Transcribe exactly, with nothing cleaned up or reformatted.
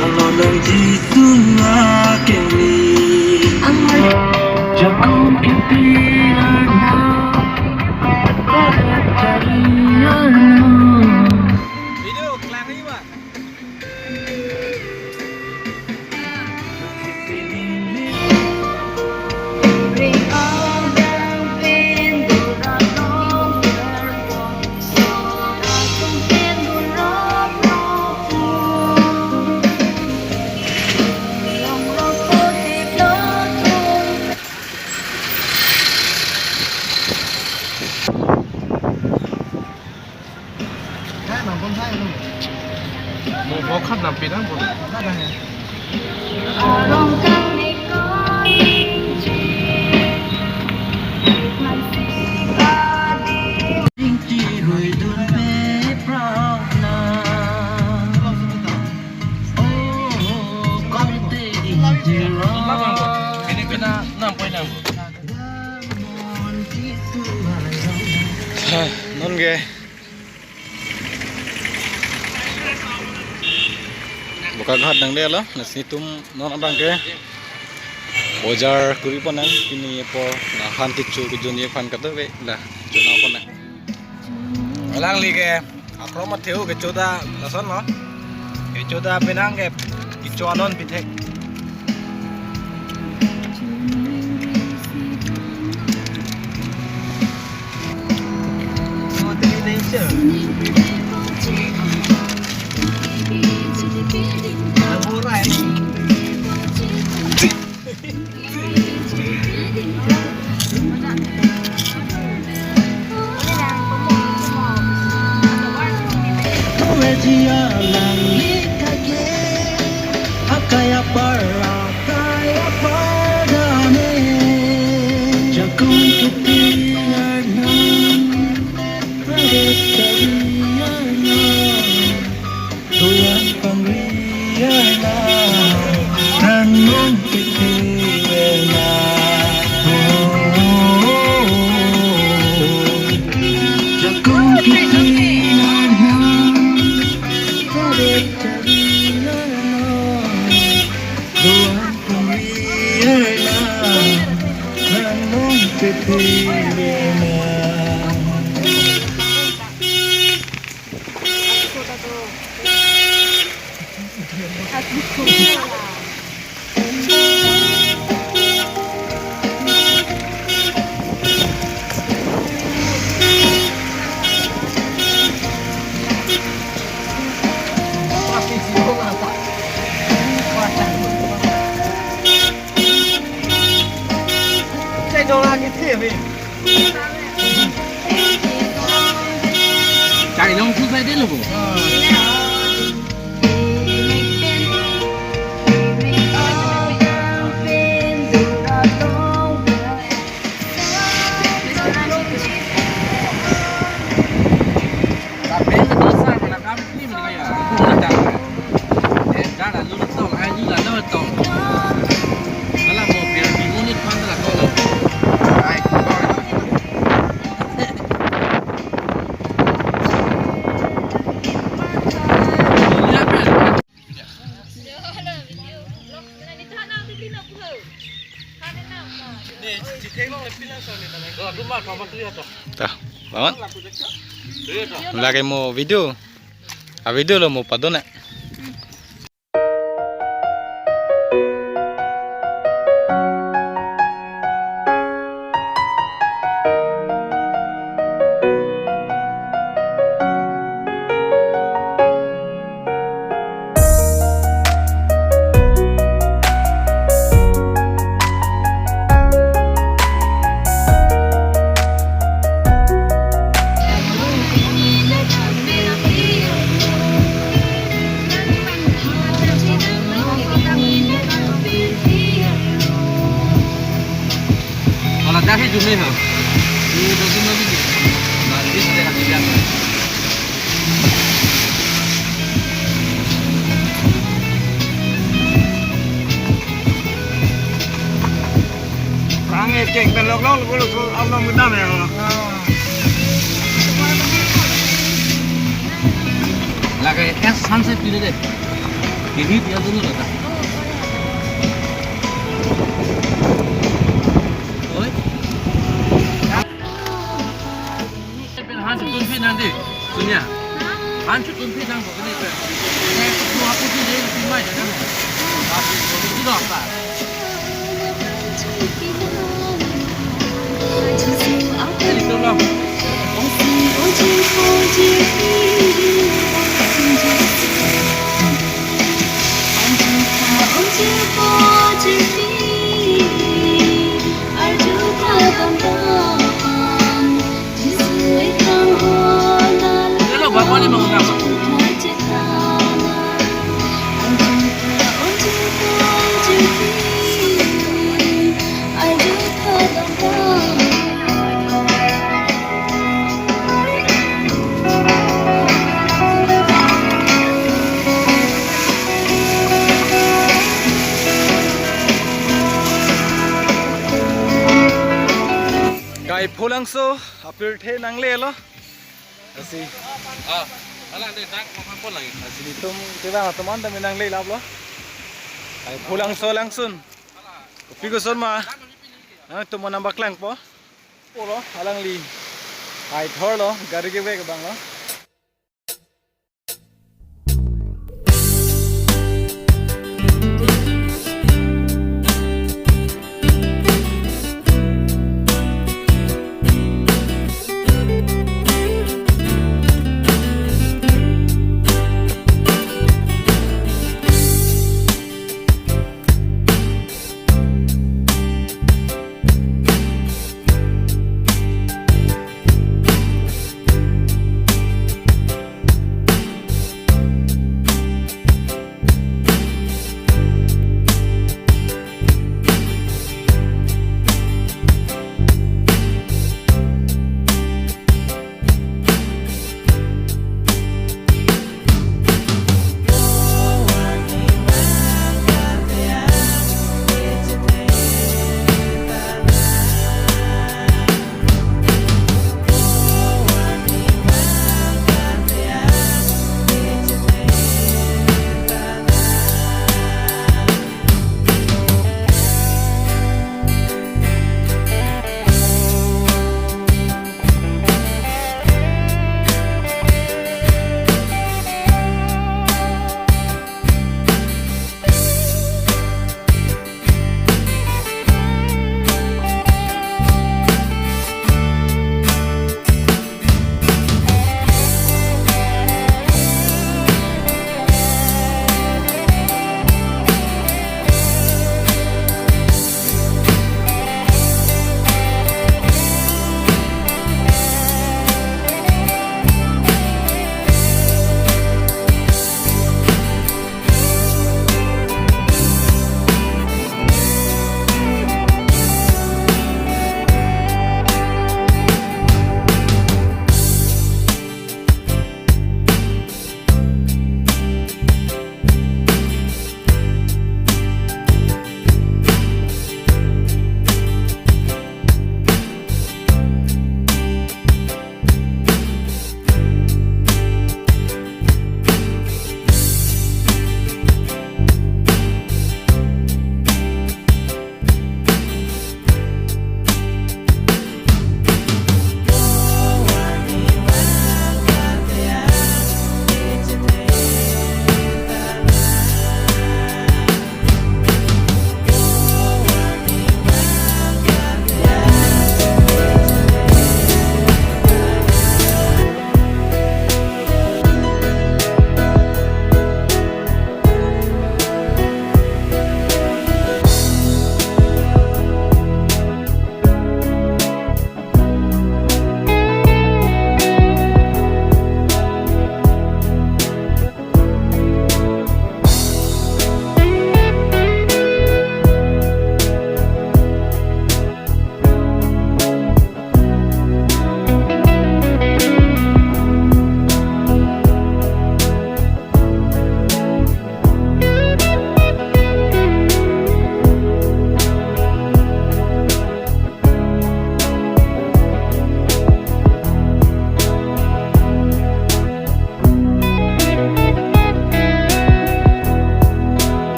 Alo nang Jisu akeli. Jakong Kiti Arnam. Video klang lagi, Pak. Mo bokhan nam pinang bo. Ini kena enam poin enam. Ha, non ke Bokaghat nangdelo, lasi itum non abang ke bojar kuri pon nang, pini apor lahan kecho kejun aphan kadokave la chonang pon nang. Alangli ke akrom atheu kecho ta lasonlo. Kecho ta penang ke kecho alon pithek. Tulang pangri arnam, nang mong kiti arnam. Oh, oh, oh, oh. Jakong kiti arnam, kadet kari arnam. Tulang pangri arnam, nang mong kiti arnam. Chai long thu sai de lo bo. Ta, bangun. Lake mo video. A video lo mo padon nang. Wala dak he jumle ho. Ye do din lo din. Na, this de ka dia. Prang e kek belok lok lok lok along kedam ya. Lake es sunset pide de. Ini dia dulu lah, Kak. Oi. Han si tunpi nang di, Sonia. Han si tunpi nang kok ini pe. Eh, aku aku di di di mai dah. Ini apa? Hello, Bapak ni mau ngapa? Kai Pholangso apirthe nanglelo. Lasi, ah, alang de dak makan pon lagi. Lasi itum tebang atum anta nanglelaplo. Kai Pholangso alangsun. Kopi koson ma? Nangtum nangpaklangpo. Polo, alangli. Kai thorlo, gari kevek abanglo.